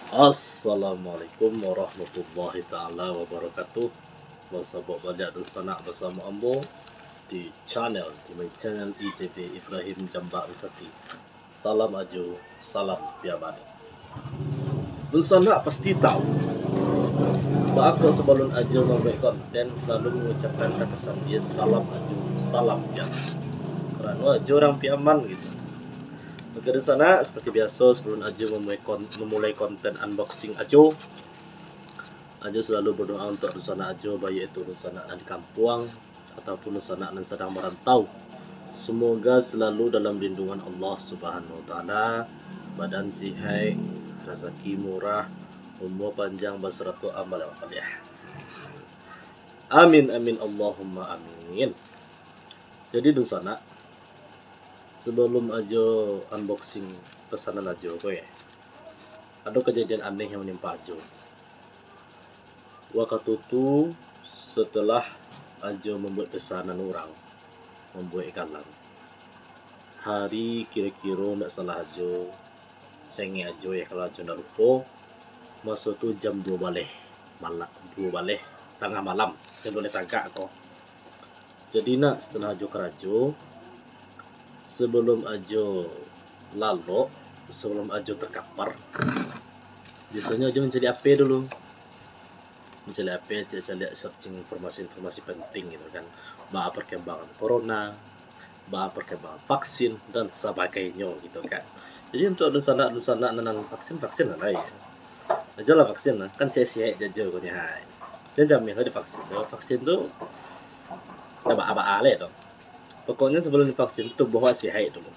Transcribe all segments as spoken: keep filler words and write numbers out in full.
Assalamualaikum warahmatullahi taala wabarakatuh. Basabak baliak dunsanak basamo ambo di channel, di my channel I J B Ibrahim Jambak Wisati. Salam Ajo, salam Piaman. Dunsanak pasti tahu, baa kok sabalun Ajo mambuek konten salalu mangucapkan kata sambia salam Ajo, salam Piaman. Karano Ajo urang Piaman gitu. Oke dunsanak, seperti biaso sabalun Ajo mamulai kon-, mamulai konten unboxing Ajo, Ajo salalu badoa untuak dunsanak Ajo, baiak itu dunsanak nan di kampuang ataupun dunsanak nan sadang marantau. Semoga salalu dalam lindungan Allah Subhanahu Wa Taala, badan sihaik, rasaki murah, umua panjang basarato amal yang saleh. Amin, amin, Allahumma amin. Jadi dunsanak, sabalun Ajo unboxing pesanan Ajo ko, ya, ado kajadian aneh yang manimpa Ajo. Wakatu tu, setelah Ajo mambuek pesanan urang, mambuek galang, hari kiro-kiro ndak salah Ajo, saingek Ajo, ya, kalau Ajo ndak lupo, maso tu jam duo baleh mala-, duo baleh tangah malam, jam duo baleh tagak ko. Jadi nak, setelah Ajo karajo, sabalun Ajo lalok, sabalun Ajo takapar, biasonyo Ajo mancaliak H P dulu. Mancaliak H P, caliak-caliak, searching informasi-informasi penting gitu kan. Baa perkembangan corona, baa perkembangan vaksin, dan sabagainyo gitu kan. Jadi untuak dunsanak-dunsanak nan, nan vaksin, vaksin lah lai. Ajo lah vaksin lah, kan sihaik-sihaik jo Ajo ko ni, hai. Jan jameh lah divaksin tu. Vaksin tu ndak baa-baa lai tu. Pokoknyo sabalun divaksin tu tubuah awak sihaik dulu.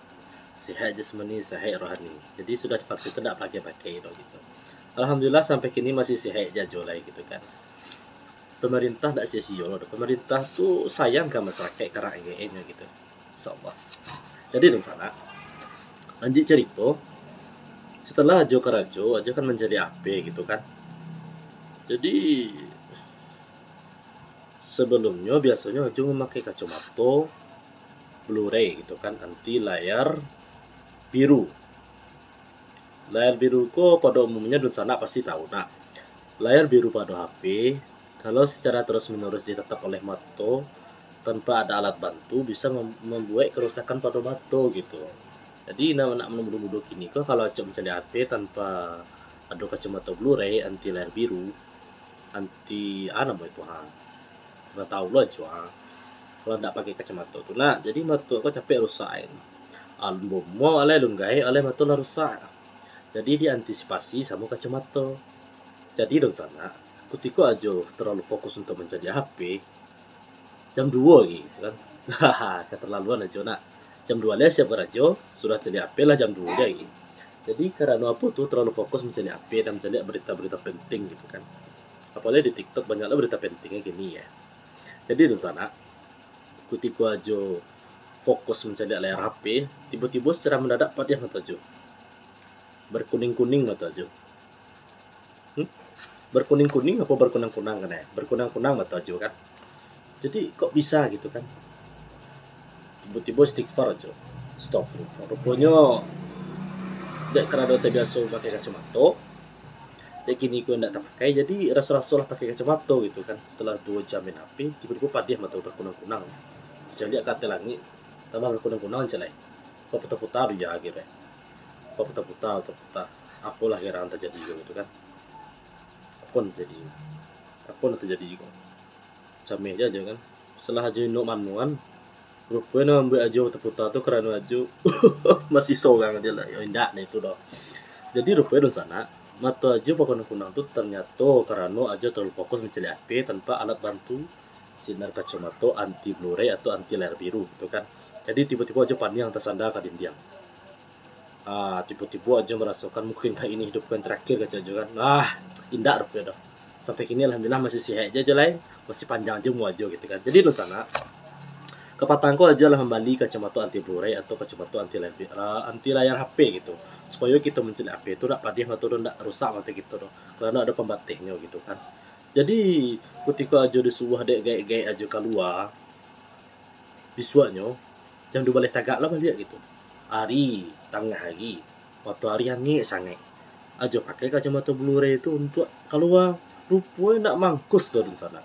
Sihaik jasmani, sihaik rohani. Jadi sudah divaksin tu ndak pakai-pakai tu gitu. Alhamdulillah sampai kini masih sihaik jo Ajo lai gitu kan. Pamarintah ndak sio-sio lo doh. Pamarintah tu sayang ka masarakaik, ka rakyatnyo gitu. Insyaallah. Jadi dunsanak, lanjuik carito, setelah Ajo karajo, Ajo kan mancaliak H P gitu kan. Jadi sabalumnyo biasonyo Ajo mamakai kacamato Blu-ray gitu kan, anti layar biru. Layar biru ko pado umumnyo dunsanak pasti tahu nak. Layar biru pado H P, kalau secara terus-menerus ditatap oleh mato tanpa ada alat bantu, bisa mem-, mambuek kerusakan pado mato gitu. Jadi, nak, nak mudo-mudo kini ko, kalau acok mancaliak H P tanpa ado kacamato Blu-ray anti layar biru, anti, ah, namo itu, ha. Lah tahu lo Ajo, ha. Kalau ndak pakai kacamato tu nak, jadi mato ko capek rusak, kan. Alun bomo, alai alun gaek, alai mato lah rusak. Jadi diantisipasi samo kacamato. Jadi dunsanak, kutiko Ajo terlalu fokus untuak mancaliak H P, jam duo lagi, gitu kan. Keterlaluan Ajo nak. Jam duo lah siap karajo, sudah caliak H P lah jam duo lagi. Jadi karano apo tu terlalu fokus mancaliak H P dan mancaliak berita-berita penting gitu kan. Apalagi di TikTok banyak lah berita pentingnya kini ya. Jadi dunsanak, kutiko Ajo fokus mancaliak layar H P, tibo-tibo secara mendadak padiah mato Ajo. Berkuning-kuning mato Ajo. Hmm? Berkuning-kuning apo berkunang-kunang kan, eh? Berkunang-kunang mato Ajo kan. Jadi kok bisa gitu kan. Tibo-tibo istighfar Ajo. Astagfirullah. Ruponyo dek karano tabiaso pakai kacamato, dek kini ko ndak tapakai, jadi raso-raso lah pakai kacamato gitu kan. Setelah duo jam main H P, tibo-tibo padiah mato berkunang-kunang. Caliak ka ateh langik, tambah berkunang-kunang cek lai. Baputa-puta dunia gitu, eh. Baputa-puta, baputa-puta. Apolah garang tajadi ko gitu kan. Apo nan tajadi? Apo nan tajadi ko? Cameh ja Ajo kan. Setelah Ajo induak manuan, ruponyo nan mambuek Ajo baputa-puta tu karano Ajo masih sorang ajo lah. Yo indak lah itu doh. Jadi ruponyo dunsanak, mato Ajo bakunang-kunang tu tanyato karano Ajo terlalu fokus mancaliak H P tanpa alat bantu sinar kacamato anti Blu-ray atau anti layar biru gitu kan. Jadi tibo-tibo Ajo paniang tasanda ka dindiang. Ah, tibo-tibo Ajo marasokan mungkinkah ini hidup ko yang terakhir kecek Ajo kan. Ah, indak ruponyo doh. Sampai kini alhamdulillah masih sihaik ja Ajo lai, masih panjang ja umua Ajo gitu kan. Jadi dunsanak, kapatang ko Ajo lah mambali kacamato anti Blu-ray atau kacamato anti layar, ah, anti layar H P gitu. Supayo kito mancaliak H P tu ndak padiah mato doh, ndak rusak mato kito doh. Karano ado pambatihnyo gitu kan. Jadi kutiko Ajo disuruah dek gaek-gaek Ajo kalua, bisuaknyo, jam duo baleh tagak lah baliak gitu. Ari, tangah ari, matoari angek sangaik. Ajo pakai kacamato Blu-ray tu untuak kalua, ruponyo ndak mangkus tu dunsanak.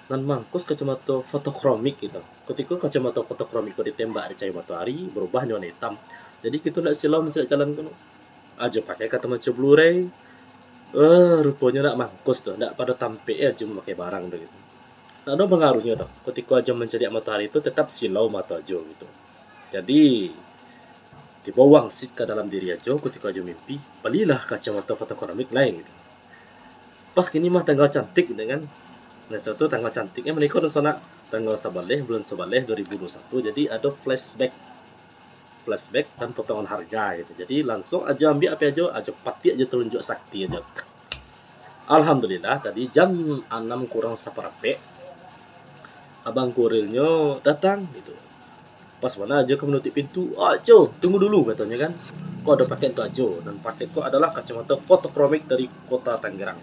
Nan mangkus kacamato fotokromik gitu. Kutiko kacamato fotokromik ko ditembak dek cahayo matoari, barubahnyo warna itam. Jadi kito ndak silau mancaliak jalan ko. Ajo pakai kacamato Blu-ray, eh, ruponyo ndak mangkus tu, ndak pado tampek ajo mamakai barang tu gitu. Ndak ado pangaruhnyo doh. Kutiko ajo mancaliak matoari tu tetap silau mato ajo gitu. Jadi, tibo wangsit ka dalam diri ajo, kutiko ajo mimpi, balilah kacamato fotokromik lai gitu. Pas kini mah tanggal cantik gitu kan. Nah, suatu tanggal cantiknyo maniko dunsanak, tanggal sabaleh, bulan sabaleh, dua ribu dua puluh satu. Jadi, ado flashback. Flashback dan potongan harga gitu. Jadi, langsung ajo ambiak apo ajo, ajo patiak ajo talunjuak sakti ajo. Alhamdulillah, tadi jam anam kurang saparapek, abang kurirnyo datang gitu. Pas bana ajo ka manutuik pintu, "Ajo, tunggu dulu," katonyo kan. "Ko ado paket untuak ajo, dan paket ko adalah kacamato fotokromik dari Kota Tangerang.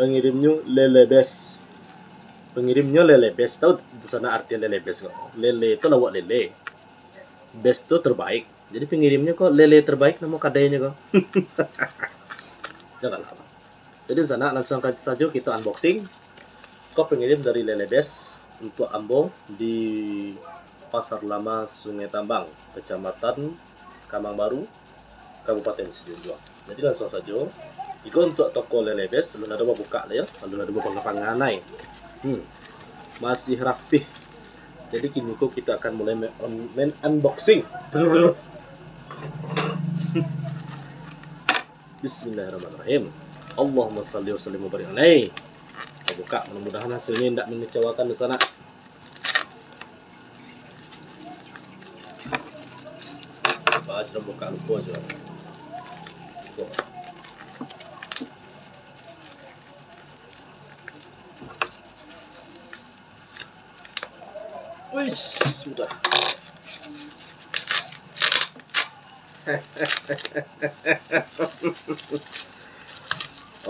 Pangirimnyo Lele Best." Pangirimnyo Lele Best, tau dunsanak arti Lele Best ko? Lele tu lauak lele. Best tu terbaik. Jadi pangirimnyo ko Lele Terbaik namo kadainyo ko. Janganlah. Jadi dunsanak, langsung sajo kito unboxing. Ko pangirim dari Lele Best untuak ambo di Pasar Lama Sungai Tambang, Kecamatan Kambang Baru, Kabupaten Sijunjuang. Jadi langsung sajo. Iko untuak toko Lele Best, alun ado babukak lai yo, alun ado bapangah-pangah lai. Hmm. Masih rapih. Jadi kini ko kito akan mulai main un-, main unboxing. Bismillahirrahmanirrahim. Allahumma salli wa sallim wa barik alaih. Kita buka, mudah-mudahan hasilnya indak mengecewakan dunsanak. Wah, sudah buka lupa juga. Wis, sudah.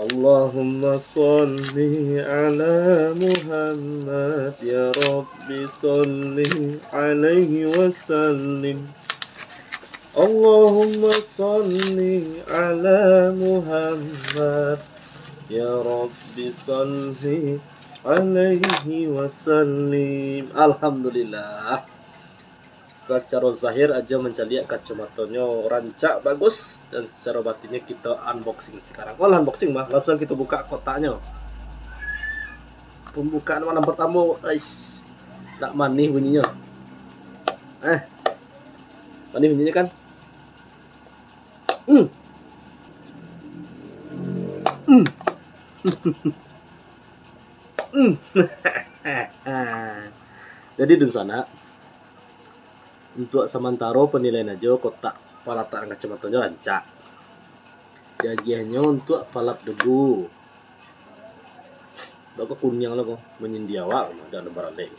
Allahumma salli ala Muhammad, ya Rabbi salli alaihi wa sallim. Allahumma salli ala Muhammad, ya Rabbi salli alaihi wa sallim. Alhamdulillah. Sacaro zahir ajo mancaliak kacamatonyo rancak bagus, dan sacaro batinnyo kito unboxing sakarang. Walah unboxing mah, langsung kito buka kotaknyo. Pambukaan malam partamo, ais, nak manih bunyinyo. Eh, manih bunyinyo kan? Hmm. Hmm. Hmm. Jadi dunsanak, untuak samantaro panilaian ajo, kotak palatakan kacamatonyo rancak. Diagiahnyo untuak palap debu. Bako kuniang lo ko, manyindia awak, dak ado baralek.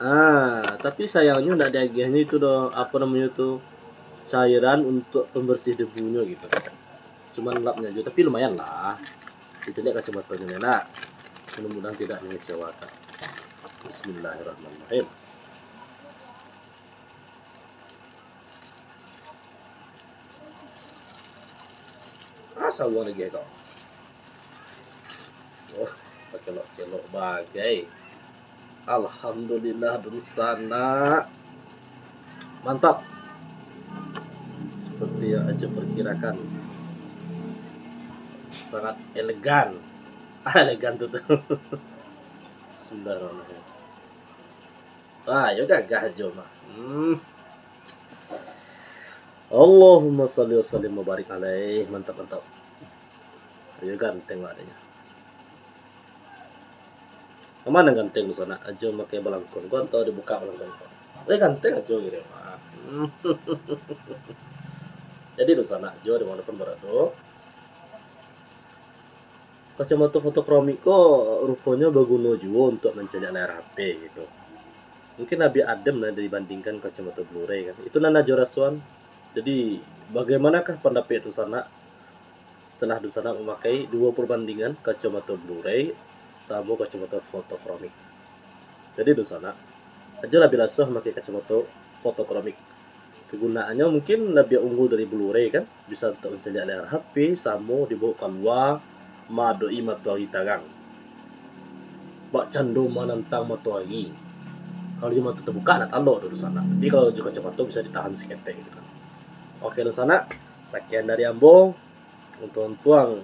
Ah, tapi sayangnyo ndak diagiahnyo itu doh, apo namonyo tu, cairan untuak pambarsih debunyo gitu. Cuman lapnyo ajo, tapi lumayan lah. Dicaliak kacamatonyo ni lah. Mudah-mudahan tidak mengecewakan. Bismillahirrahmanirrahim. Ah, sabuah lagi kau. Oh, pakelok-kelok bagai. Alhamdulillah, dunsanak. Mantap. Seperti yang ajo perkirakan. Sangat elegan. Ah, elegan tu, tu. Bismillahirrahmanirrahim. Ah, yo gagah ajo mah. Hmm. Allahumma salli wa sallim wa barik alaih. Mantap, mantap. Ajo ganteng lah adanya. Kama nan ganteng dunsanak? Ajo makai balangkon ko atau dibuka balangkon ko? Eh, ganteng ajo gitu mah. Hmm. Jadi dunsanak ajo di mana pun barado, kacamato fotokromik ko ruponyo baguno juo untuak mancaliak layar H P gitu. Mungkin labiah adem lah dibandingkan kacamato Blu-ray kan. Itu nan ajo rasoan. Jadi, bagaimanakah pandapek dunsanak setelah dunsanak mamakai duo perbandingan kacamato Blu-ray samo kacamato fotokromik? Jadi dunsanak, ajo labiah rasoan mamakai kacamato fotokromik. Kegunaannyo mungkin labiah unggul dari Blu-ray kan, bisa untuak mancaliak layar H P, samo dibaok kalua, maadoki matoari tarang. Bak cando manantang matoari. Kalau jo mato tabukak, nak talok tu dunsanak. Tapi kalau jo kacopato bisa ditahan saketek gitu kan. Oke dunsanak, sakian dari ambo. Untuang-untuang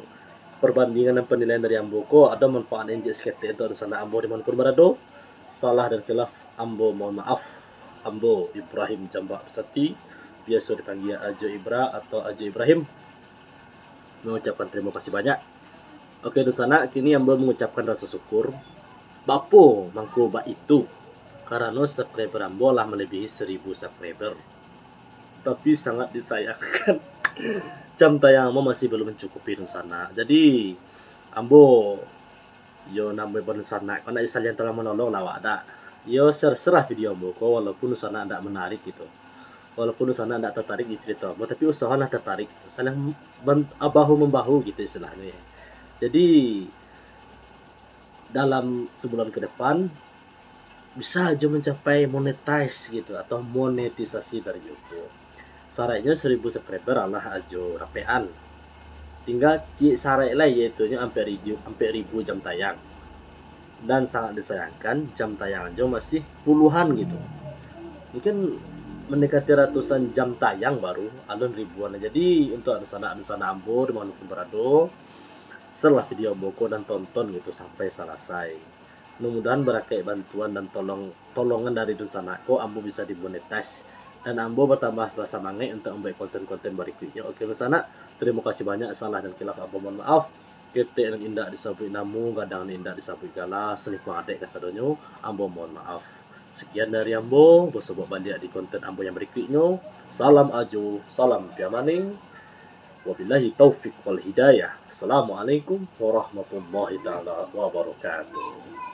parbandingan dan panilaian dari ambo ko, ado manfaat injek saketek untuak dunsanak ambo di manapun barado. Salah dan khilaf ambo mohon maaf. Ambo Ibrahim Jambak Besati, biaso dipanggia Ajo Ibra atau Ajo Ibrahim, mangucapkan tarimo kasih banyak. Oke dunsanak, kini ambo mangucapkan raso syukur. Bapo mangko baitu? Karano subscriber ambo lah malebihi saribu subscriber. Tapi sangat disayangkan, jam tayang ambo masih balum mancukupi dunsanak. Jadi, ambo, yo namonyo dunsanak, kok nak salian tolong manolong lah awak dak. Yo, ser-, serah video ambo ko, walaupun dunsanak dak manarik gitu. Walaupun dunsanak dak tatarik di carito ambo, tapi usaholah tatarik. Saling ban-, bahu-membahu gitu istilahnyo. Jadi, dalam sabulan ka depan, bisa Ajo mancapai monetize gitu, atau monetisasi dari YouTube. Saraiknyo saribu subscriber alah Ajo rapekan. Tingga ciek saraik lai, yaitunyo ampek ribu, ampek ribu jam tayang. Dan sangat disayangkan, jam tayang Ajo masih puluhan gitu. Mungkin mendekati ratusan jam tayang baru, alun ribuan. Jadi, untuak dunsanak-dunsanak ambo di manapun barado, setelah video ambo ko dan tonton gitu sampai salasai. Mudah-mudahan barakaik bantuan dan tolong, tolongan dari dunsanak ko, ambo bisa dimonetize. Dan ambo batambah basamangaik untuak mambuek konten-konten barikuiknyo. Oke, dunsanak, tarimo kasih banyak, salah dan khilaf ambo mohon maaf. Ketek nan indak disabuik namo, gadang nan indak disabuik gala, salingkuang adaik kasadonyo, ambo mohon maaf. Sakian dari ambo, basobok baliak di konten ambo yang barikuiknyo. Salam Ajo, salam Piamaning. Wabillahi taufik wal hidayah. Assalamualaikum warahmatullahi taala wabarakatuh.